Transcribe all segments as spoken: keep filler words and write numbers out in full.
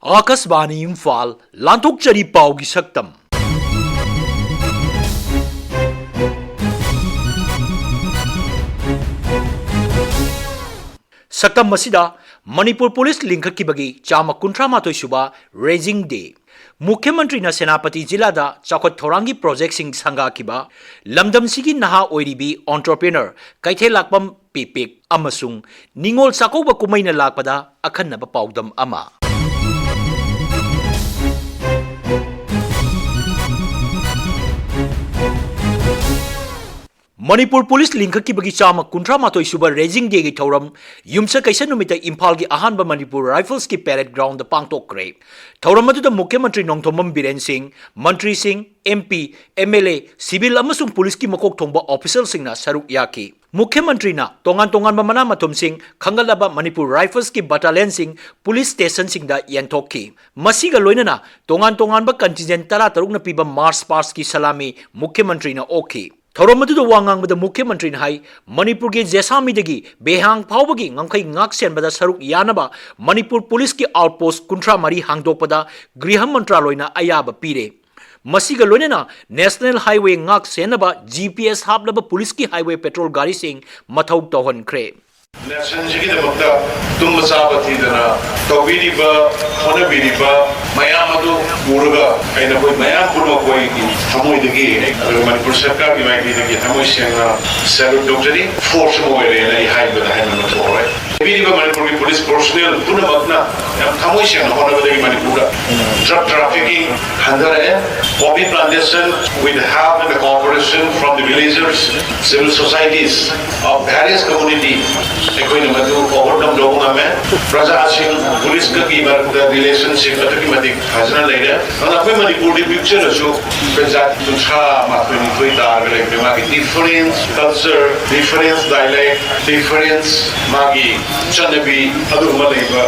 ꯑꯥꯀꯥꯁꯕꯥꯅꯤ ꯏꯝꯐꯥꯜ, ꯂꯥꯟꯊꯣꯛꯆꯔꯤ ꯄꯥꯎꯒꯤ ꯁꯛꯇꯝ꯫ ꯁꯛꯇꯝ ꯑꯁꯤꯗ ꯃꯅꯤꯄꯨꯔ ꯄꯨꯂꯤꯁ ꯂꯤꯡꯈꯠꯈꯤꯕꯒꯤ ꯆꯥꯝꯃ ꯀꯨꯟꯊ꯭ꯔꯥ ꯃꯥꯊꯣꯏ ꯁꯨꯕ Raising Day꯫ ꯃꯨꯈ꯭ꯌ ꯃꯟꯇ꯭ꯔꯤꯅ ꯁꯦꯅꯥꯄꯇꯤ ꯖꯤꯂꯥꯗ ꯆꯥꯎꯈꯠ ꯊꯧꯔꯥꯡꯒꯤ ꯄ꯭ꯔꯣꯖꯦꯛꯁꯤꯡ ꯁꯪꯒꯥꯈꯤꯕ ꯂꯝꯗꯝꯁꯤꯒꯤ ꯅꯍꯥ ꯑꯣꯏꯔꯤꯕꯤ entrepreneur ꯀꯩꯊꯦꯜꯂꯥꯛꯄꯝ ꯄꯤꯄꯤꯛ ꯑꯃꯁꯨꯡ ꯅꯤꯉꯣꯜ ꯆꯥꯛꯀꯧꯕ ꯀꯨꯝꯍꯩꯅ ꯂꯥꯛꯄꯗ ꯑꯈꯟꯅꯕ ꯄꯥꯎꯗꯝ ꯑꯃ꯫ ꯃꯅꯤꯄꯨꯔ ꯄꯨꯂꯤꯁ ꯂꯤꯡꯈꯠꯈꯤꯕꯒꯤ ꯆꯥꯝꯃ ꯀꯨꯟꯊ꯭ꯔꯥ ꯃꯥꯊꯣꯏ ꯁꯨꯕ Raising Dayꯒꯤ ꯊꯧꯔꯝ ꯌꯨꯝꯁꯀꯩꯁ ꯅꯨꯃꯤꯠꯇ ꯏꯝꯐꯥꯜꯒꯤ ꯑꯍꯥꯟꯕ ꯃꯅꯤꯄꯨꯔ ꯔꯥꯏꯐꯜꯁꯀꯤ parade groundꯗ ꯄꯥꯡꯊꯣꯛꯈ꯭ꯔꯦ꯫ ꯊꯧꯔꯝ ꯑꯗꯨꯗ ꯃꯨꯈ꯭ꯌ ꯃꯟꯇ꯭ꯔꯤ ꯅꯣꯡꯊꯣꯝꯕꯝ ꯕꯤꯔꯦꯟ ꯁꯤꯡ, ꯃꯟꯇ꯭ꯔꯤꯁꯤꯡ, MP, MLA, civil ꯑꯃꯁꯨꯡ ꯄꯨꯂꯤꯁꯀꯤ ꯃꯀꯣꯛ ꯊꯣꯡꯕ officialꯁꯤꯡꯅ ꯁꯔꯨꯛ ꯌꯥꯈꯤ꯫ ꯃꯨꯈ꯭ꯌ ꯃꯟꯇ꯭ꯔꯤꯅ ꯇꯣꯉꯥꯟ ꯇꯣꯉꯥꯟꯕ ꯃꯅꯥ ꯃꯊꯨꯝꯁꯤꯡ ꯈꯟꯒꯠꯂꯕ ꯃꯅꯤꯄꯨꯔ ꯔꯥꯏꯐꯜꯁꯀꯤ battalionꯁꯤꯡ ꯄꯨꯂꯤꯁ stationꯁꯤꯡꯗ ꯌꯦꯟꯊꯣꯛꯈꯤ꯫ ꯃꯁꯤꯒ ꯂꯣꯏꯅꯅ ꯇꯣꯉꯥꯟ ꯇꯣꯉꯥꯟꯕ contingent ꯇꯔꯥꯇꯔꯨꯛꯅ ꯄꯤꯕ march pastꯀꯤ ꯁꯂꯥꯃꯤ ꯃꯨꯈ꯭ꯌ ꯃꯟꯇ꯭ꯔꯤꯅ ꯑꯣꯛꯈꯤ꯫ ꯊꯧꯔꯝ ꯑꯗꯨꯗ ꯋꯥ ꯉꯥꯡꯕꯗ ꯃꯨꯈ꯭ꯌ ꯃꯟꯇ꯭ꯔꯤꯅ ꯍꯥꯏ, ꯃꯅꯤꯄꯨꯔꯒꯤ ꯖꯦꯁꯥꯃꯤꯗꯒꯤ ꯕꯦꯍꯥꯡ ꯐꯥꯎꯕꯒꯤ ꯉꯝꯈꯩ ꯉꯥꯛ ꯁꯦꯟꯕꯗ ꯁꯔꯨꯛ ꯌꯥꯅꯕ ꯃꯅꯤꯄꯨꯔ ꯄꯨꯂꯤꯁꯀꯤ outpost ꯀꯨꯟꯊ꯭ꯔꯥ ꯃꯔꯤ ꯍꯥꯡꯗꯣꯛꯄꯗ ꯒ꯭ꯔꯤꯍ ꯃꯟꯇ꯭ꯔꯥꯂꯣꯏꯅ ꯑꯌꯥꯕ ꯄꯤꯔꯦ꯫ ꯃꯁꯤꯒ ꯂꯣꯏꯅꯅ National Highway ꯉꯥꯛ ꯁꯦꯟꯅꯕ GPS ꯍꯥꯞꯂꯕ ꯄꯨꯂꯤꯁꯀꯤ highway patrol ꯒꯥꯔꯤꯁꯤꯡ ꯃꯊꯧ ꯇꯧꯍꯟꯈ꯭ꯔꯦ꯫ Nationꯁꯤꯒꯤꯗꯃꯛꯇ ꯇꯨꯝꯕ ꯆꯥꯕ ꯊꯤꯗꯅ ꯇꯧꯕꯤꯔꯤꯕ, ꯍꯣꯠꯅꯕꯤꯔꯤꯕ ꯃꯌꯥꯝ ꯑꯗꯨ ꯎꯔꯒ ꯑꯩꯅ ꯑꯩꯈꯣꯏ ꯃꯌꯥꯝ ꯄꯨꯝꯅꯃꯛ ꯑꯩꯈꯣꯏꯒꯤ ꯊꯃꯣꯏꯗꯒꯤ, ꯑꯗꯨꯒ ꯃꯅꯤꯄꯨꯔ ꯁꯔꯀꯥꯔꯒꯤ ꯃꯥꯏꯀꯩꯗꯒꯤ ꯊꯃꯣꯏ ꯁꯦꯡꯅ salute ꯇꯧꯖꯔꯤ꯫ Force ꯑꯃ ꯑꯣꯏꯔꯦꯅ ꯑꯩ ꯍꯥꯏꯕꯗ ꯍꯥꯏꯃꯟꯕ ꯊꯣꯛꯑꯔꯣꯏ꯫ ꯄꯤꯔꯤꯕ ꯃꯅꯤꯄꯨꯔꯒꯤ ꯄꯨꯂꯤꯁ personnel ꯄꯨꯝꯅꯃꯛꯅ ꯌꯥꯝ ꯊꯃꯣꯏ ꯁꯦꯡꯅ ꯍꯣꯠꯅꯕꯗꯒꯤ ꯃꯅꯤꯄꯨꯔꯗ drug trafficking ꯍꯟꯊꯔꯛꯑꯦ꯫ Poppy plantation with the help and the cooperation from the villagers, civil societies of various community, ꯑꯩꯈꯣꯏꯅ ꯃꯗꯨ overcome ꯇꯧꯕ ꯉꯝꯃꯦ꯫ ꯄ꯭ꯔꯖꯥꯁꯤꯡ ꯄꯨꯂꯤꯁꯀꯒꯤ ꯃꯔꯛꯇ relationship ꯑꯗꯨꯛꯀꯤ ꯃꯇꯤꯛ ꯐꯖꯅ ꯂꯩꯔꯦ꯫ ꯑꯗꯨꯅ ꯑꯩꯈꯣꯏ ꯃꯅꯤꯄꯨꯔꯗꯤ ꯄꯤꯛꯆꯔꯁꯨ ꯑꯩꯈꯣꯏ ꯖꯥꯇꯤ ꯀꯨꯟꯊ꯭ꯔꯥ ꯃꯥꯊꯣꯏ ꯅꯤꯊꯣꯏ ꯇꯥꯔꯒ ꯂꯩꯕꯅꯦ꯫ ꯃꯥꯒꯤ different culture, different dialect, different ꯃꯥꯒꯤ ꯆꯠꯅꯕꯤ ꯑꯗꯨꯒꯨꯝꯕ ꯂꯩꯕ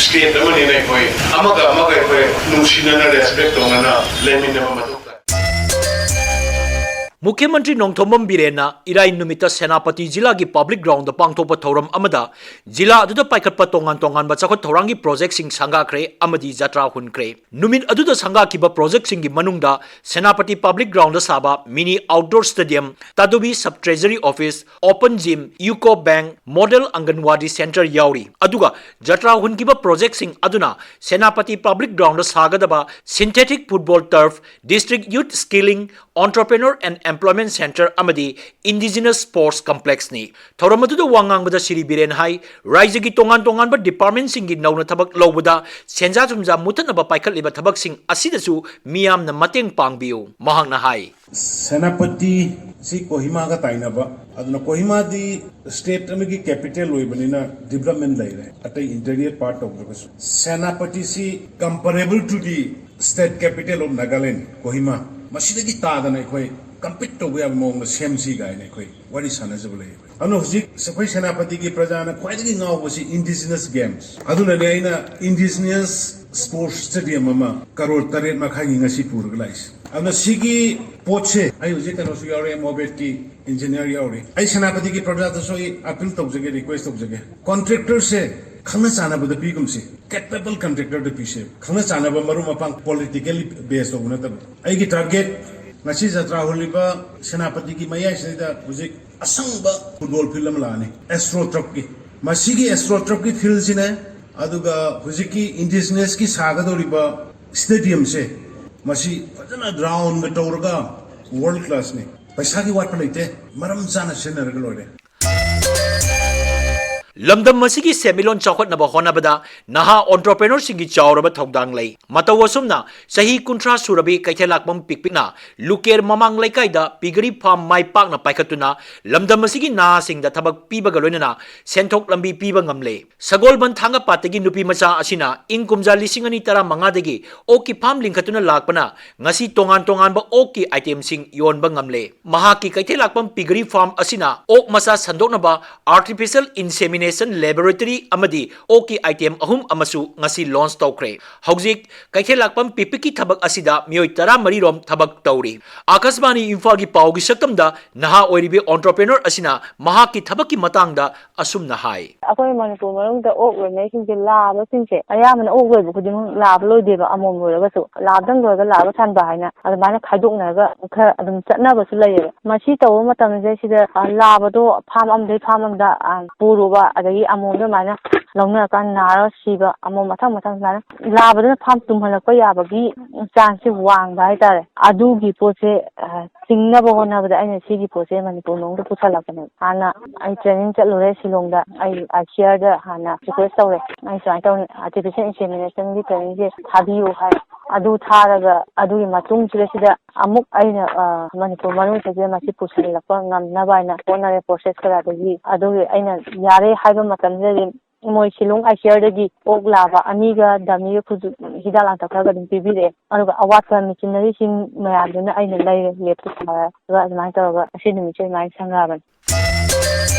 state ꯑꯃꯅꯤꯅ ꯑꯩꯈꯣꯏ ꯑꯃꯒ ꯑꯃꯒ ꯑꯩꯈꯣꯏ ꯅꯨꯡꯁꯤꯅꯅ, respect ꯇꯧꯅꯅ ꯂꯩꯃꯤꯟꯅꯕ ꯃꯊꯧ ꯇꯥꯏ꯫ ꯃꯨꯈ꯭ꯌ ꯃꯟꯇ꯭ꯔꯤ ꯅꯣꯡꯊꯣꯝꯕꯝ ꯕꯤꯔꯦꯟꯅ ꯏꯔꯥꯏ ꯅꯨꯃꯤꯠꯇ ꯁꯦꯅꯥꯄꯇꯤ ꯖꯤꯂꯥꯒꯤ ꯄꯕ꯭ꯂꯤꯛ ꯒ꯭ꯔꯥꯎꯟꯗ ꯄꯥꯡꯊꯣꯛꯄ ꯊꯧꯔꯝ ꯑꯃꯗ ꯖꯤꯂꯥ ꯑꯗꯨꯗ ꯄꯥꯏꯈꯠꯄ ꯇꯣꯉꯥꯟ ꯇꯣꯉꯥꯟꯕ ꯆꯥꯎꯈꯠ ꯊꯧꯔꯥꯡꯒꯤ ꯄ꯭ꯔꯣꯖꯦꯛꯁꯤꯡ ꯁꯪꯒꯥꯈ꯭ꯔꯦ ꯑꯃꯗꯤ ꯖꯇ꯭ꯔꯥ ꯍꯨꯟꯈ꯭ꯔꯦ꯫ ꯅꯨꯃꯤꯠ ꯑꯗꯨꯗ ꯁꯪꯒꯥꯈꯤꯕ ꯄ꯭ꯔꯣꯖꯦꯛꯁꯤꯡꯒꯤ ꯃꯅꯨꯡꯗ ꯁꯦꯅꯥꯄꯇꯤ ꯄꯕ꯭ꯂꯤꯛ ꯒ꯭ꯔꯥꯎꯟꯗ ꯁꯥꯕ ꯃꯤꯅꯤ ꯑꯥꯎꯠꯗꯣꯔ ꯁ꯭ꯇꯦꯗꯤꯌꯝ, ꯇꯥꯗꯨꯕꯤ sub treasury office, open gym, UCO bank, model anganwadi centre ꯌꯥꯎꯔꯤ꯫ ꯑꯗꯨꯒ ꯖꯇ꯭ꯔꯥ ꯍꯨꯟꯈꯤꯕ ꯄ꯭ꯔꯣꯖꯦꯛꯁꯤꯡ ꯑꯗꯨꯅ ꯁꯦꯅꯥꯄꯇꯤ ꯄꯕ꯭ꯂꯤꯛ ꯒ꯭ꯔꯥꯎꯟꯗ ꯁꯥꯒꯗꯕ synthetic football turf, district youth skilling, entrepreneur and employment centre ꯑꯃꯗꯤ ꯏꯟꯗꯤꯖꯤꯅꯁ ꯁ꯭ꯄꯣꯔꯠꯁ ꯀꯝꯄ꯭ꯂꯦꯛꯁꯅꯤ꯫ ꯊꯧꯔꯝ ꯑꯗꯨꯗ ꯋꯥ ꯉꯥꯡꯕꯗ ꯁꯤꯔꯤ ꯕꯤꯔꯦꯟ ꯍꯥꯏ, ꯔꯥꯏꯖ꯭ꯌꯒꯤ ꯇꯣꯉꯥꯟ ꯇꯣꯉꯥꯟꯕ ꯗꯤꯄꯥꯔꯠꯃꯦꯟꯠꯁꯤꯡꯒꯤ ꯅꯧꯅ ꯊꯕꯛ ꯂꯧꯕꯗ ꯁꯦꯟꯖꯥ ꯊꯨꯝꯖꯥ ꯃꯨꯠꯊꯠꯅꯕ ꯄꯥꯏꯈꯠꯂꯤꯕ ꯊꯕꯛꯁꯤꯡ ꯑꯁꯤꯗꯁꯨ ꯃꯤꯌꯥꯝꯅ ꯃꯇꯦꯡ ꯄꯥꯡꯕꯤꯌꯨ꯫ ꯃꯍꯥꯛꯅ ꯍꯥꯏ, ꯁꯦꯅꯥꯄꯇꯤ ꯁꯤ ꯀꯣꯍꯤꯃꯥꯒ ꯇꯥꯏꯅꯕ, ꯑꯗꯨꯅ ꯀꯣꯍꯤꯃꯥꯗꯤ ꯁ꯭ꯇꯦꯠ ꯑꯃꯒꯤ ꯀꯦꯄꯤꯇꯦꯜ ꯑꯣꯏꯕꯅꯤꯅ ꯗꯤꯕ꯭ꯂꯞꯃꯦꯟꯠ ꯂꯩꯔꯦ, ꯑꯇꯩ ꯏꯟꯇꯤꯔꯤꯌꯔ ꯄꯥꯔꯠ ꯇꯧꯗ꯭ꯔꯒꯁꯨ꯫ Senapati ꯁꯤ comparable to the state capital of Nagaland, Kohima, ꯃꯁꯤꯗꯒꯤ ꯇꯥꯗꯅ ꯑꯩꯈꯣꯏ ꯀꯝꯄꯤꯠ ꯇꯧꯕ ꯌꯥꯕ ꯃꯑꯣꯡꯗ ꯁꯦꯝꯁꯤ ꯀꯥꯏꯅ ꯑꯩꯈꯣꯏ ꯋꯥꯔꯤ ꯁꯥꯟꯅꯖꯕ ꯂꯩꯌꯦ꯫ ꯑꯗꯨꯅ ꯍꯧꯖꯤꯛ ꯑꯩꯈꯣꯏ ꯁꯦꯅꯥꯄꯇꯤꯒꯤ ꯄ꯭ꯔꯖꯥꯅ ꯈ꯭ꯋꯥꯏꯗꯒꯤ ꯉꯥꯎꯕꯁꯤ ꯏꯟꯗꯤꯖꯤꯅꯁ ꯒꯦꯝꯁ꯫ ꯑꯗꯨꯅꯅꯦ ꯑꯩꯅ ꯏꯟꯗꯤꯖꯤꯅꯁ ꯁ꯭ꯄꯣꯔꯠꯁ ꯁ꯭ꯇꯦꯗꯤꯌꯝ ꯑꯃ ꯀꯔꯣꯔ ꯇꯔꯦꯠ ꯃꯈꯥꯏꯒꯤ ꯉꯁꯤ ꯄꯨꯔꯒ ꯂꯥꯛꯏꯁꯦ꯫ ꯑꯗꯨꯅ ꯁꯤꯒꯤ ꯄꯣꯠꯁꯦ ꯑꯩ ꯍꯧꯖꯤꯛ ꯀꯩꯅꯣꯁꯨ ꯌꯥꯎꯔꯦ, ꯃꯣꯕꯦꯠꯀꯤ ꯏꯟꯖꯤꯅꯤꯌꯔ ꯌꯥꯎꯔꯤ꯫ ꯑꯩ ꯁꯦꯅꯥꯄꯇꯤꯒꯤ ꯄ꯭ꯔꯖꯥꯗꯁꯨ ꯑꯩ ꯑꯄꯤꯜ ꯇꯧꯖꯒꯦ, ꯔꯤꯀ꯭ꯋꯦꯁ ꯇꯧꯖꯒꯦ, ꯀꯣꯟꯇ꯭ꯔꯦꯛꯇꯔꯁꯦ ꯈꯪꯅ ꯆꯥꯟꯅꯕꯗ ꯄꯤꯒꯨꯝꯁꯦ, ꯀꯦꯄꯦꯕꯜ ꯀꯟꯇ꯭ꯔꯦꯛꯇꯔꯗ ꯄꯤꯁꯦ, ꯈꯪꯅ ꯆꯥꯟꯅꯕ ꯃꯔꯨꯞ ꯃꯄꯥꯡ ꯄꯣꯂꯤꯇꯤꯀꯦꯜꯂꯤ ꯕꯦꯁ ꯇꯧꯕ ꯅꯠꯇꯕ꯫ ꯑꯩꯒꯤ ꯇꯥꯔꯒꯦꯠ ꯉꯁꯤ ꯖꯇ꯭ꯔꯥ ꯍꯨꯜꯂꯤꯕ ꯁꯦꯅꯥꯄꯇꯤꯒꯤ ꯃꯌꯥꯏꯁꯤꯗ ꯍꯧꯖꯤꯛ ꯑꯁꯪꯕ ꯐꯨꯠꯕꯣꯜ ꯐꯤꯜꯗ ꯑꯃ ꯂꯥꯛꯑꯅꯤ, ꯑꯦꯁꯇ꯭ꯔꯣ ꯇꯔꯐꯀꯤ꯫ ꯃꯁꯤꯒꯤ ꯑꯦꯁꯇ꯭ꯔꯣ ꯇꯔꯐꯀꯤ ꯐꯤꯜꯗꯁꯤꯅꯦ, ꯑꯗꯨꯒ ꯍꯧꯖꯤꯛꯀꯤ ꯏꯟꯗꯤꯖꯤꯅꯁꯀꯤ ꯁꯥꯒꯗꯧꯔꯤꯕ ꯁ꯭ꯇꯦꯗꯤꯌꯝꯁꯦ, ꯃꯁꯤ ꯐꯖꯅ ꯔꯥꯎꯟꯒ ꯇꯧꯔꯒ ꯋꯥꯔꯜ ꯀ꯭ꯂꯥꯁꯅꯤ꯫ ꯄꯩꯁꯥꯒꯤ ꯋꯥꯠꯄ ꯂꯩꯇꯦ, ꯃꯔꯝ ꯆꯥꯅ ꯁꯤꯖꯤꯟꯅꯔꯒ ꯂꯣꯏꯔꯦ꯫ ꯂꯝꯗꯝ ꯑꯁꯤꯒꯤ ꯁꯦꯟꯃꯤꯠꯂꯣꯟ ꯆꯥꯎꯈꯠꯅꯕ ꯍꯣꯠꯅꯕꯗ ꯅꯍꯥ ꯑꯣꯟꯇꯔꯄ꯭ꯔꯦꯅꯔꯁꯤꯡꯒꯤ ꯆꯥꯎꯔꯕ ꯊꯧꯗꯥꯡ ꯂꯩ꯫ ꯃꯇꯧ ꯑꯁꯨꯝꯅ ꯆꯍꯤ ꯀꯨꯟꯊ꯭ꯔꯥ ꯁꯨꯔꯕꯤ ꯀꯩꯊꯦꯜꯂꯥꯛꯄꯝ ꯄꯤꯛꯄꯤꯛꯅ ꯂꯨꯀꯦꯔ ꯃꯃꯥꯡ ꯂꯩꯀꯥꯏꯗ ꯄꯤꯒꯔꯤ ꯐꯥꯔꯝ ꯃꯥꯏ ꯄꯥꯛꯅ ꯄꯥꯏꯈꯠꯇꯨꯅ ꯂꯝꯗꯝ ꯑꯁꯤꯒꯤ ꯅꯍꯥꯁꯤꯡꯗ ꯊꯕꯛ ꯄꯤꯕꯒ ꯂꯣꯏꯅꯅ ꯁꯦꯟꯊꯣꯛ ꯂꯝꯕꯤ ꯄꯤꯕ ꯉꯝꯂꯦ꯫ ꯁꯒꯣꯜꯕꯟ ꯊꯥꯡꯒꯄꯥꯠꯇꯒꯤ ꯅꯨꯄꯤ ꯃꯆꯥ ꯑꯁꯤꯅ ꯏꯪ ꯀꯨꯝꯖꯥ ꯂꯤꯁꯤꯡ ꯑꯅꯤ ꯇꯔꯥꯃꯉꯥꯗꯒꯤ ꯑꯣꯛꯀꯤ ꯐꯥꯔꯝ ꯂꯤꯡꯈꯠꯇꯨꯅ ꯂꯥꯛꯄꯅ ꯉꯁꯤ ꯇꯣꯉꯥꯟ ꯇꯣꯉꯥꯟꯕ ꯑꯣꯛꯀꯤ ꯑꯥꯏꯇꯦꯝꯁꯤꯡ ꯌꯣꯟꯕ ꯉꯝꯂꯦ꯫ ꯃꯍꯥꯛꯀꯤ ꯀꯩꯊꯦꯜ ꯂꯥꯛꯄꯝ ꯄꯤꯒꯔꯤ ꯐꯥꯔꯝ ꯑꯁꯤꯅ ꯑꯣꯛ ꯃꯆꯥ ꯁꯟꯗꯣꯛꯅꯕ artificial insemination ꯅꯦꯁꯟ ꯂꯦꯕꯣꯔꯦꯇꯔꯤ ꯑꯃꯗꯤ ꯑꯣꯛꯀꯤ ꯑꯥꯏꯇꯦꯝ ꯑꯍꯨꯝ ꯑꯃꯁꯨ ꯉꯁꯤ ꯂꯣꯟꯆ ꯇꯧꯈ꯭ꯔꯦ꯫ ꯍꯧꯖꯤꯛ ꯀꯩꯊꯦꯜ ꯂꯥꯛꯄꯝ ꯄꯤꯄꯤꯛꯀꯤ ꯊꯕꯛ ꯑꯁꯤꯗ ꯃꯤꯑꯣꯏ ꯇꯔꯥꯃꯔꯤ ꯔꯣꯝ ꯊꯕꯛ ꯇꯧꯔꯤ꯫ ꯑꯥꯀꯥꯁꯕꯥꯅꯤ ꯏꯝꯐꯥꯜꯒꯤ ꯄꯥꯎꯒꯤ ꯁꯛꯇꯝꯗ ꯅꯍꯥ ꯑꯣꯏꯔꯤꯕ entrepreneur ꯑꯁꯤꯅ ꯃꯍꯥꯛꯀꯤ ꯊꯕꯛꯀꯤ ꯃꯇꯥꯡꯗ ꯑꯁꯨꯝꯅ ꯍꯥꯏ꯫ ꯑꯩꯈꯣꯏ ꯃꯅꯤꯄꯨꯔ ꯃꯅꯨꯡꯗ ꯑꯣꯛ ꯂꯣꯏꯅꯩꯁꯤꯡꯁꯦ, ꯂꯥꯕꯁꯤꯡꯁꯦ ꯑꯌꯥꯝꯕꯅ ꯑꯣꯛ ꯂꯣꯏꯕ ꯈꯨꯗꯤꯡꯃꯛ ꯂꯥꯕ ꯂꯣꯏꯗꯦꯕ, ꯑꯃꯣꯝ ꯂꯣꯏꯔꯒꯁꯨ꯫ ꯂꯥꯕꯗꯪ ꯂꯣꯏꯔꯒ ꯂꯥꯕ ꯊꯝꯕ ꯍꯥꯏꯅ ꯑꯗꯨꯃꯥꯏꯅ ꯈꯥꯏꯗꯣꯛꯅꯔꯒ ꯈꯔ ꯑꯗꯨꯝ ꯆꯠꯅꯕꯁꯨ ꯂꯩꯌꯦꯕ꯫ ꯃꯁꯤ ꯇꯧꯕ ꯃꯇꯝꯁꯤꯗꯩꯁꯤꯗ, ꯑ, ꯂꯥꯕꯗꯣ ꯐꯥꯔꯝ ꯑꯃꯗꯩ ꯐꯥꯔꯝ ꯑꯃꯗ, ꯑ, ꯄꯨꯔꯨꯕ, ꯑꯗꯒꯤ ꯑꯃꯣꯝꯗꯣ ꯑꯗꯨꯃꯥꯏꯅ ꯂꯧꯅꯔꯀꯥꯟꯗ ꯅꯥꯔꯒ ꯁꯤꯕ, ꯑꯃꯣꯝ ꯃꯊꯪ ꯃꯊꯪ ꯑꯗꯨꯃꯥꯏꯅ ꯂꯥꯕꯗꯨꯅ ꯐꯥꯔꯝ ꯇꯨꯝꯍꯜꯂꯛꯄ ꯌꯥꯕꯒꯤ ꯆꯥꯟꯁꯁꯦ ꯋꯥꯡꯕ ꯍꯥꯏꯇꯥꯔꯦ꯫ ꯑꯗꯨꯒꯤ ꯄꯣꯠꯁꯦ, ꯑ, ꯊꯤꯡꯅꯕ ꯍꯣꯠꯅꯕꯗ ꯑꯩꯅ ꯁꯤꯒꯤ ꯄꯣꯠꯁꯦ ꯃꯅꯤꯄꯨꯔ ꯃꯅꯨꯡꯗ ꯄꯨꯁꯜꯂꯛꯄꯅꯦ꯫ ꯍꯥꯟꯅ ꯑꯩ training ꯆꯠꯂꯨꯔꯦ ꯁꯤꯂꯣꯡꯗ, ꯑꯩ ICARꯗ ꯍꯥꯟꯅ request ꯇꯧꯔꯦ, "ꯑꯩ ꯁꯨꯃꯥꯏꯅ ꯇꯧꯅ artificial inseminationꯒꯤ trainingꯁꯦ ꯊꯥꯕꯤꯌꯨ" ꯍꯥꯏ꯫ ꯑꯗꯨ ꯊꯥꯔꯒ ꯑꯗꯨꯒꯤ ꯃꯇꯨꯡꯁꯤꯗ ꯁꯤꯗ ꯑꯃꯨꯛ ꯑꯩꯅ, ꯑ, ꯃꯅꯤꯄꯨꯔ ꯃꯅꯨꯡꯁꯤꯗ ꯃꯁꯤ ꯄꯨꯁꯤꯜꯂꯛꯄ ꯉꯝꯅꯕ ꯍꯥꯏꯅ ꯍꯣꯠꯅꯔꯦ, process ꯈꯔ꯫ ꯑꯗꯒꯤ ꯑꯗꯨꯒꯤ ꯑꯩꯅ ꯌꯥꯔꯦ ꯍꯥꯏꯕ ꯃꯇꯝꯁꯤꯗꯗꯤ ꯃꯣꯏ ꯁꯤꯂꯣꯡ ICARꯗꯒꯤ ꯑꯣꯛ ꯂꯥꯕ ꯑꯅꯤꯒ dummyꯒ ꯈꯨꯖꯨ-, ꯍꯤꯗꯥꯛ ꯂꯥꯡꯊꯛ ꯈꯔꯒ ꯑꯗꯨꯝ ꯄꯤꯕꯤꯔꯛꯑꯦ꯫ ꯑꯗꯨꯒ ꯑꯋꯥꯠꯄ machineryꯁꯤꯡ ꯃꯌꯥꯝꯗꯨꯅ ꯑꯩꯅ ꯂꯩꯔꯦ, labꯇ ꯊꯥꯔꯒ ꯑꯗꯨꯃꯥꯏꯅ ꯇꯧꯔꯒ ꯉꯁꯤ ꯅꯨꯃꯤꯠꯁꯦ ꯑꯗꯨꯃꯥꯏꯅ ꯁꯪꯒꯥꯕꯅꯤ꯫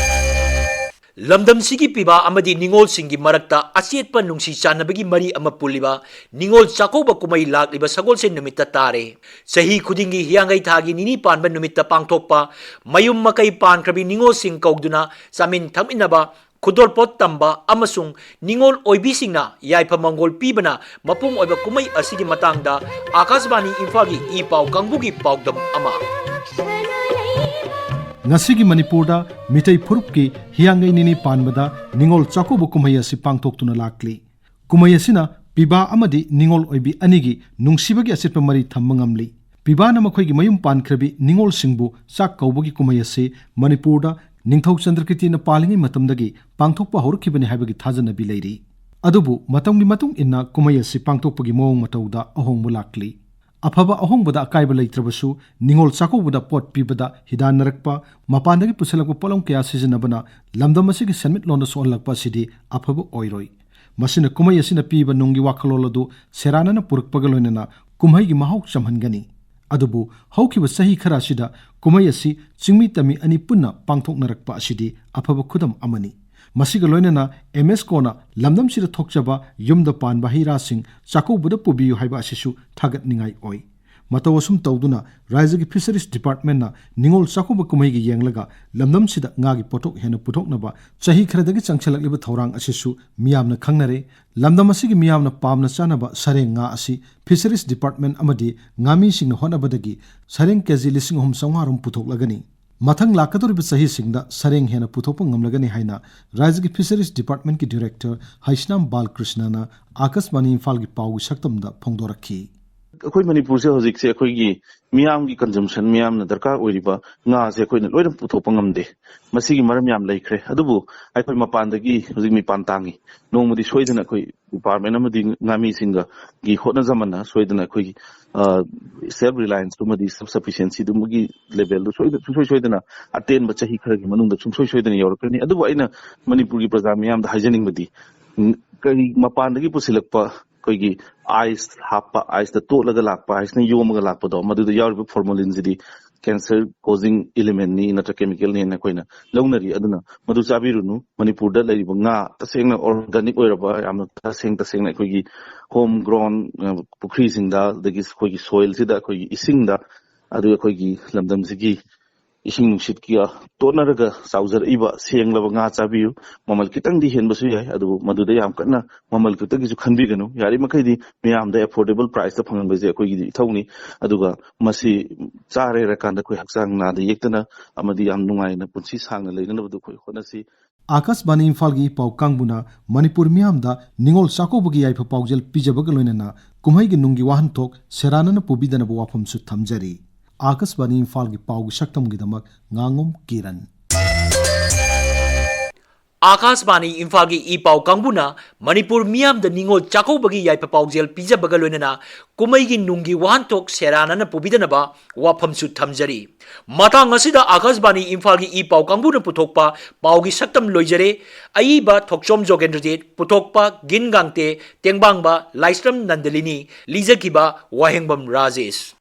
ꯂꯝꯗꯝꯁꯤꯒꯤ ꯄꯤꯕꯥ ꯑꯃꯗꯤ ꯅꯤꯉꯣꯜꯁꯤꯡꯒꯤ ꯃꯔꯛꯇ ꯑꯆꯦꯠꯄ ꯅꯨꯡꯁꯤ ꯆꯥꯟꯅꯕꯒꯤ ꯃꯔꯤ ꯑꯃ ꯄꯨꯜꯂꯤꯕ ꯅꯤꯉꯣꯜ ꯆꯥꯛꯀꯧꯕ ꯀꯨꯝꯍꯩ ꯂꯥꯛꯂꯤꯕ ꯁꯒꯣꯜꯁꯦꯟ ꯅꯨꯃꯤꯠꯇ ꯇꯥꯔꯦ꯫ ꯆꯍꯤ ꯈꯨꯗꯤꯡꯒꯤ ꯍꯤꯌꯥꯡꯒꯩ ꯊꯥꯒꯤ ꯅꯤꯅꯤ ꯄꯥꯟꯕ ꯅꯨꯃꯤꯠꯇ ꯄꯥꯡꯊꯣꯛꯄ, ꯃꯌꯨꯝ ꯃꯀꯩ ꯄꯥꯟꯈ꯭ꯔꯕꯤ ꯅꯤꯉꯣꯜꯁꯤꯡ ꯀꯧꯗꯨꯅ ꯆꯥꯃꯤꯟ ꯊꯛꯃꯤꯟꯅꯕ, ꯈꯨꯗꯣꯜꯄꯣꯠ ꯇꯝꯕ ꯑꯃꯁꯨꯡ ꯅꯤꯉꯣꯜ ꯑꯣꯏꯕꯤꯁꯤꯡꯅ ꯌꯥꯏꯐ ꯃꯪꯒꯣꯜ ꯄꯤꯕꯅ ꯃꯄꯨꯡ ꯑꯣꯏꯕ ꯀꯨꯝꯍꯩ ꯑꯁꯤꯒꯤ ꯃꯇꯥꯡꯗ ꯑꯥꯀꯥꯁꯕꯥꯅꯤ ꯏꯝꯐꯥꯜꯒꯤ ꯏ ꯄꯥꯎ ꯀꯥꯡꯕꯨꯒꯤ ꯄꯥꯎꯗꯝ ꯑꯃ꯫ ꯉꯁꯤꯒꯤ ꯃꯅꯤꯄꯨꯔꯗ ꯃꯤꯇꯩ ꯐꯨꯔꯨꯞꯀꯤ ꯍꯤꯌꯥꯡꯒꯩ ꯅꯤꯅꯤ ꯄꯥꯟꯕꯗ ꯅꯤꯉꯣꯜ ꯆꯥꯛꯀꯧꯕ ꯀꯨꯝꯍꯩ ꯑꯁꯤ ꯄꯥꯡꯊꯣꯛꯇꯨꯅ ꯂꯥꯛꯂꯤ꯫ ꯀꯨꯝꯍꯩ ꯑꯁꯤꯅ ꯄꯤꯕꯥ ꯑꯃꯗꯤ ꯅꯤꯉꯣꯜ ꯑꯣꯏꯕꯤ ꯑꯅꯤꯒꯤ ꯅꯨꯡꯁꯤꯕꯒꯤ ꯑꯆꯦꯠꯄ ꯃꯔꯤ ꯊꯝꯕ ꯉꯝꯂꯤ꯫ ꯄꯤꯕꯥꯅ ꯃꯈꯣꯏꯒꯤ ꯃꯌꯨꯝ ꯄꯥꯟꯈ꯭ꯔꯕꯤ ꯅꯤꯉꯣꯜꯁꯤꯡꯕꯨ ꯆꯥꯛ ꯀꯧꯕꯒꯤ ꯀꯨꯝꯍꯩ ꯑꯁꯤ ꯃꯅꯤꯄꯨꯔꯗ ꯅꯤꯡꯊꯧ ꯆꯟꯗ꯭ꯔꯀꯤꯔꯇꯤꯅ ꯄꯥꯜꯂꯤꯉꯩ ꯃꯇꯝꯗꯒꯤ ꯄꯥꯡꯊꯣꯛꯄ ꯍꯧꯔꯛꯈꯤꯕꯅꯤ ꯍꯥꯏꯕꯒꯤ ꯊꯥꯖꯅꯕꯤ ꯂꯩꯔꯤ꯫ ꯑꯗꯨꯕꯨ ꯃꯇꯝꯒꯤ ꯃꯇꯨꯡ ꯏꯟꯅ ꯀꯨꯝꯍꯩ ꯑꯁꯤ ꯄꯥꯡꯊꯣꯛꯄꯒꯤ ꯃꯑꯣꯡ ꯃꯇꯧꯗ ꯑꯍꯣꯡꯕ ꯂꯥꯛꯂꯤ꯫ ꯑꯐꯕ ꯑꯍꯣꯡꯕꯗ ꯑꯀꯥꯏꯕ ꯂꯩꯇ꯭ꯔꯕꯁꯨ, ꯅꯤꯉꯣꯜ ꯆꯥꯛꯀꯧꯕꯗ ꯄꯣꯠ ꯄꯤꯕꯗ ꯍꯤꯗꯥꯟꯅꯔꯛꯄ, ꯃꯄꯥꯟꯗꯒꯤ ꯄꯨꯁꯤꯜꯂꯛꯄ ꯄꯣꯠꯂꯝ ꯀꯌꯥ ꯁꯤꯖꯤꯟꯅꯕꯅ ꯂꯝꯗꯝ ꯑꯁꯤꯒꯤ ꯁꯦꯟꯃꯤꯠꯂꯣꯟꯗ ꯁꯣꯛꯍꯜꯂꯛꯄ ꯑꯁꯤꯗꯤ ꯑꯐꯕ ꯑꯣꯏꯔꯣꯏ꯫ ꯃꯁꯤꯅ ꯀꯨꯝꯍꯩ ꯑꯁꯤꯅ ꯄꯤꯕ ꯅꯨꯡꯒꯤ ꯋꯥꯈꯜꯂꯣꯟ ꯑꯗꯨ ꯁꯦꯔꯥꯟꯅꯅ ꯄꯨꯔꯛꯄꯒ ꯂꯣꯏꯅꯅ ꯀꯨꯝꯍꯩꯒꯤ ꯃꯍꯥꯎ ꯆꯝꯍꯟꯒꯅꯤ꯫ ꯑꯗꯨꯕꯨ ꯍꯧꯈꯤꯕ ꯆꯍꯤ ꯈꯔ ꯑꯁꯤꯗ ꯀꯨꯝꯍꯩ ꯑꯁꯤ ꯆꯤꯡꯃꯤ ꯇꯝꯃꯤ ꯑꯅꯤ ꯄꯨꯟꯅ ꯄꯥꯡꯊꯣꯛꯅꯔꯛꯄ ꯑꯁꯤꯗꯤ ꯑꯐꯕ ꯈꯨꯗꯝ ꯑꯃꯅꯤ꯫ ꯃꯁꯤꯒ ꯂꯣꯏꯅꯅ ꯑꯦꯝ ꯑꯦꯁ ꯀꯣꯅ ꯂꯝꯗꯝꯁꯤꯗ ꯊꯣꯛꯆꯕ ꯌꯨꯝꯗ ꯄꯥꯟꯕ ꯍꯩ ꯔꯥꯁꯤꯡ ꯆꯥꯛꯀꯧꯕꯗ ꯄꯨꯕꯤꯌꯨ ꯍꯥꯏꯕ ꯑꯁꯤꯁꯨ ꯊꯥꯒꯠꯅꯤꯡꯉꯥꯏ ꯑꯣꯏ꯫ ꯃꯇꯧ ꯑꯁꯨꯝ ꯇꯧꯗꯨꯅ ꯔꯥꯏꯖꯒꯤ ꯐꯤꯁꯔꯤꯁ ꯗꯤꯄꯥꯔꯠꯃꯦꯟꯅ ꯅꯤꯉꯣꯜ ꯆꯥꯛꯀꯧꯕ ꯀꯨꯝꯍꯩꯒꯤ ꯌꯦꯡꯂꯒ ꯂꯝꯗꯝꯁꯤꯗ ꯉꯥꯒꯤ ꯄꯣꯠꯊꯣꯛ ꯍꯦꯟꯅ ꯄꯨꯊꯣꯛꯅꯕ ꯆꯍꯤ ꯈꯔꯗꯒꯤ ꯆꯪꯁꯤꯜꯂꯛꯂꯤꯕ ꯊꯧꯔꯥꯡ ꯑꯁꯤꯁꯨ ꯃꯤꯌꯥꯝꯅ ꯈꯪꯅꯔꯦ꯫ ꯂꯝꯗꯝ ꯑꯁꯤꯒꯤ ꯃꯤꯌꯥꯝꯅ ꯄꯥꯝꯅ ꯆꯥꯅꯕ ꯁꯔꯦꯡ ꯉꯥ ꯑꯁꯤ ꯐꯤꯁꯔꯤꯁ ꯗꯤꯄꯥꯔꯠꯃꯦꯟ ꯑꯃꯗꯤ ꯉꯥꯃꯤꯁꯤꯡꯅ ꯍꯣꯠꯅꯕꯗꯒꯤ ꯁꯔꯦꯡ ꯀꯦꯖꯤ ꯂꯤꯁꯤꯡ ꯑꯍꯨꯝ ꯆꯥꯝꯃꯉꯥ ꯔꯣꯝ ꯄꯨꯊꯣꯛꯂꯒꯅꯤ꯫ ꯃꯊꯪ ꯂꯥꯛꯀꯗꯧꯔꯤꯕ ꯆꯍꯤꯁꯤꯡꯗ ꯁꯔꯦꯡ ꯍꯦꯟꯅ ꯄꯨꯊꯣꯛꯄ ꯉꯝꯂꯒꯅꯤ ꯍꯥꯏꯅ ꯔꯥꯏꯖꯒꯤ ꯐꯤꯁꯔꯤꯁ ꯗꯤꯄꯥꯔꯠꯃꯦꯟꯀꯤ ꯗꯤꯔꯦꯛꯇꯔ ꯍꯩꯁꯅꯥꯝ ꯕꯥꯂꯀ꯭ꯔꯤꯁꯅꯅ ꯑꯥꯀꯥꯁꯕꯥꯅꯤ ꯏꯝꯐꯥꯜꯒꯤ ꯄꯥꯎꯒꯤ ꯁꯛꯇꯝꯗ ꯐꯣꯡꯗꯣꯔꯛꯈꯤ꯫ ꯑꯩꯈꯣꯏ ꯃꯅꯤꯄꯨꯔꯁꯦ ꯍꯧꯖꯤꯛꯁꯦ ꯑꯩꯈꯣꯏꯒꯤ ꯃꯤꯌꯥꯝꯒꯤ ꯀꯟꯖꯝꯁꯟ, ꯃꯤꯌꯥꯝꯅ ꯗꯔꯀꯥꯔ ꯑꯣꯏꯔꯤꯕ ꯉꯥꯁꯦ ꯑꯩꯈꯣꯏꯅ ꯂꯣꯏꯅ ꯄꯨꯊꯣꯛꯄ ꯉꯝꯗꯦ꯫ ꯃꯁꯤꯒꯤ ꯃꯔꯝ ꯌꯥꯝ ꯂꯩꯈ꯭ꯔꯦ꯫ ꯑꯗꯨꯕꯨ ꯑꯩꯈꯣꯏ ꯃꯄꯥꯟꯗꯒꯤ ꯍꯧꯖꯤꯛ ꯃꯤꯄꯥꯟ ꯇꯥꯡꯉꯤ꯫ ꯅꯣꯡꯃꯗꯤ ꯁꯣꯏꯗꯅ ꯑꯩꯈꯣꯏ ꯗꯤꯄꯥꯔꯠꯃꯦꯟ ꯑꯃꯗꯤ ꯉꯥꯃꯤꯁꯤꯡꯒꯒꯤ ꯍꯣꯠꯅꯖꯃꯟꯅ ꯁꯣꯏꯗꯅ ꯑꯩꯈꯣꯏꯒꯤ, ꯑ, ꯁꯦꯜꯐ ꯔꯤꯂꯥꯌꯟꯁꯇꯨꯃꯗꯤ ꯁꯦꯜꯐ ꯁꯐꯤꯁꯤꯌꯦꯟꯁꯤꯗꯨꯃꯒꯤ ꯂꯦꯚꯦꯜꯗꯨ ꯁꯣꯏꯗ-, ꯁꯨꯡꯁꯣꯏ ꯁꯣꯏꯗꯅ ꯑꯇꯦꯟꯕ ꯆꯍꯤ ꯈꯔꯒꯤ ꯃꯅꯨꯡꯗ ꯁꯨꯡꯁꯣꯏ ꯁꯣꯏꯗꯅ ꯌꯧꯔꯛꯀꯅꯤ꯫ ꯑꯗꯨꯕꯨ ꯑꯩꯅ ꯃꯅꯤꯄꯨꯔꯒꯤ ꯄ꯭ꯔꯖꯥ ꯃꯤꯌꯥꯝꯗ ꯍꯥꯏꯖꯅꯤꯡꯕꯗꯤ, ꯎꯝ, ꯀꯔꯤ ꯃꯄꯥꯟꯗꯒꯤ ꯄꯨꯁꯤꯜꯂꯛꯄ ꯑꯩꯈꯣꯏꯒꯤ ꯑꯥꯏꯁ ꯍꯥꯞꯄ, ꯑꯥꯏꯁꯇ ꯇꯣꯠꯂꯒ ꯂꯥꯛꯄ, ꯑꯥꯏꯁꯅ ꯌꯣꯝꯃꯒ ꯂꯥꯛꯄꯗꯣ, ꯃꯗꯨꯗ ꯌꯥꯎꯔꯤꯕ ꯐꯣꯔꯃꯣꯂꯤꯟꯁꯤꯗꯤ ꯀꯦꯟꯁꯔ ꯀꯣꯖꯤꯡ ꯏꯂꯤꯃꯦꯟꯅꯤ ꯅꯠꯇ꯭ꯔ ꯀꯦꯃꯤꯀꯦꯜꯅꯤ ꯍꯥꯏꯅ ꯑꯩꯈꯣꯏꯅ ꯂꯧꯅꯔꯤ꯫ ꯑꯗꯨꯅ ꯃꯗꯨ ꯆꯥꯕꯤꯔꯨꯅꯨ꯫ ꯃꯅꯤꯄꯨꯔꯗ ꯂꯩꯔꯤꯕ ꯉꯥ ꯇꯁꯦꯡꯅ ꯑꯣꯔꯒꯥꯅꯤꯛ ꯑꯣꯏꯔꯕ, ꯌꯥꯝꯅ ꯇꯁꯦꯡ ꯇꯁꯦꯡꯅ ꯑꯩꯈꯣꯏꯒꯤ ꯍꯣꯝ ꯒ꯭ꯔꯥꯎꯟ, ꯑ, ꯄꯨꯈ꯭ꯔꯤꯁꯤꯡꯗ, ꯑꯗꯒꯤ ꯑꯩꯈꯣꯏꯒꯤ ꯁꯣꯏꯜꯁꯤꯗ, ꯑꯩꯈꯣꯏꯒꯤ ꯏꯁꯤꯡꯗ, ꯑꯗꯨꯒ ꯑꯩꯈꯣꯏꯒꯤ ꯂꯝꯗꯝꯁꯤꯒꯤ ꯏꯁꯤꯡ ꯅꯨꯡꯁꯤꯠꯀꯤ ꯇꯣꯠꯅꯔꯒ ꯆꯥꯎꯖꯔꯛꯏꯕ ꯁꯦꯡꯂꯕ ꯉꯥ ꯆꯥꯕꯤꯌꯨ꯫ ꯃꯃꯜ ꯈꯤꯇꯪꯗꯤ ꯍꯦꯟꯕꯁꯨ ꯌꯥꯏ, ꯑꯗꯨꯕꯨ ꯃꯗꯨꯗ ꯌꯥꯝ ꯀꯟꯅ ꯃꯃꯜ ꯈꯛꯇꯒꯤꯁꯨ ꯈꯟꯕꯤꯒꯅꯨ꯫ ꯌꯥꯔꯤꯃꯈꯩꯗꯤ ꯃꯤꯌꯥꯝꯗ ꯑꯦꯐꯣꯔꯗꯦꯕꯜ ꯄ꯭ꯔꯥꯏꯁꯇ ꯐꯪꯍꯟꯕꯁꯦ ꯑꯩꯈꯣꯏꯒꯤꯗꯤ ꯏꯊꯧꯅꯤ꯫ ꯑꯗꯨꯒ ꯃꯁꯤ ꯆꯥꯔꯦ ꯍꯥꯏꯔꯀꯥꯟꯗ ꯑꯩꯈꯣꯏ ꯍꯛꯆꯥꯡ ꯅꯥꯗ ꯌꯦꯛꯇꯅ ꯑꯃꯗꯤ ꯌꯥꯝ ꯅꯨꯡꯉꯥꯏꯅ ꯄꯨꯟꯁꯤ ꯁꯥꯡꯅ ꯂꯩꯅꯅꯕꯗꯨ ꯑꯩꯈꯣꯏ ꯍꯣꯠꯅꯁꯤ꯫ ꯑꯥꯀꯥꯁꯕꯥꯅꯤ ꯏꯝꯐꯥꯜꯒꯤ ꯏ ꯄꯥꯎ ꯀꯥꯡꯕꯨꯅ ꯃꯅꯤꯄꯨꯔ ꯃꯤꯌꯥꯝꯗ ꯅꯤꯉꯣꯜ ꯆꯥꯛꯀꯧꯕꯒꯤ ꯌꯥꯏꯐ ꯄꯥꯎꯖꯦꯜ ꯄꯤꯖꯕꯒ ꯂꯣꯏꯅꯅ ꯀꯨꯝꯍꯩꯒꯤ ꯅꯨꯡꯒꯤ ꯋꯥꯍꯟꯊꯣꯛ ꯁꯦꯔꯥꯟꯅꯅ ꯄꯨꯕꯤꯗꯅꯕ ꯋꯥꯐꯝꯁꯨ ꯊꯝꯖꯔꯤ꯫ ꯑꯥꯀꯥꯁꯕꯥꯅꯤ ꯏꯝꯐꯥꯜꯒꯤ ꯄꯥꯎꯒꯤ ꯁꯛꯇꯝꯒꯤꯗꯃꯛ ꯉꯥꯉꯣꯝ ꯀꯤꯔꯟ꯫ ꯑꯥꯀꯥꯁꯕꯥꯅꯤ ꯏꯝꯐꯥꯜꯒꯤ ꯏ ꯄꯥꯎ ꯀꯥꯡꯕꯨꯅ ꯃꯅꯤꯄꯨꯔ ꯃꯤꯌꯥꯝꯗ ꯅꯤꯉꯣꯜ ꯆꯥꯛꯀꯧꯕꯒꯤ ꯌꯥꯏꯐ ꯄꯥꯎꯖꯦꯜ ꯄꯤꯖꯕꯒ ꯂꯣꯏꯅꯅ ꯀꯨꯝꯍꯩꯒꯤ ꯅꯨꯡꯒꯤ ꯋꯥꯍꯟꯊꯣꯛ ꯁꯦꯔꯥꯟꯅꯅ ꯄꯨꯕꯤꯗꯅꯕ ꯋꯥꯐꯝꯁꯨ ꯊꯝꯖꯔꯤ꯫ ꯃꯇꯥꯡ ꯑꯁꯤꯗ ꯑꯥꯀꯥꯁꯕꯥꯅꯤ ꯏꯝꯐꯥꯜꯒꯤ ꯏ ꯄꯥꯎ ꯀꯥꯡꯕꯨꯅ ꯄꯨꯊꯣꯛꯄ ꯄꯥꯎꯒꯤ ꯁꯛꯇꯝ ꯂꯣꯏꯖꯔꯦ꯫ ꯑꯏꯕ ꯊꯣꯛꯆꯣꯝ ꯖꯣꯒꯦꯟꯗ꯭ꯔꯖꯤꯠ, ꯄꯨꯊꯣꯛꯄ ꯒꯤꯟ ꯒꯥꯡꯇꯦ, ꯇꯦꯡꯕꯥꯡꯕ ꯂꯥꯏꯁ꯭ꯔꯝ ꯅꯟꯗꯂꯤꯅꯤ, ꯂꯤꯖꯈꯤꯕ ꯋꯥꯍꯦꯡꯕꯝ ꯔꯥꯖꯦꯁ꯫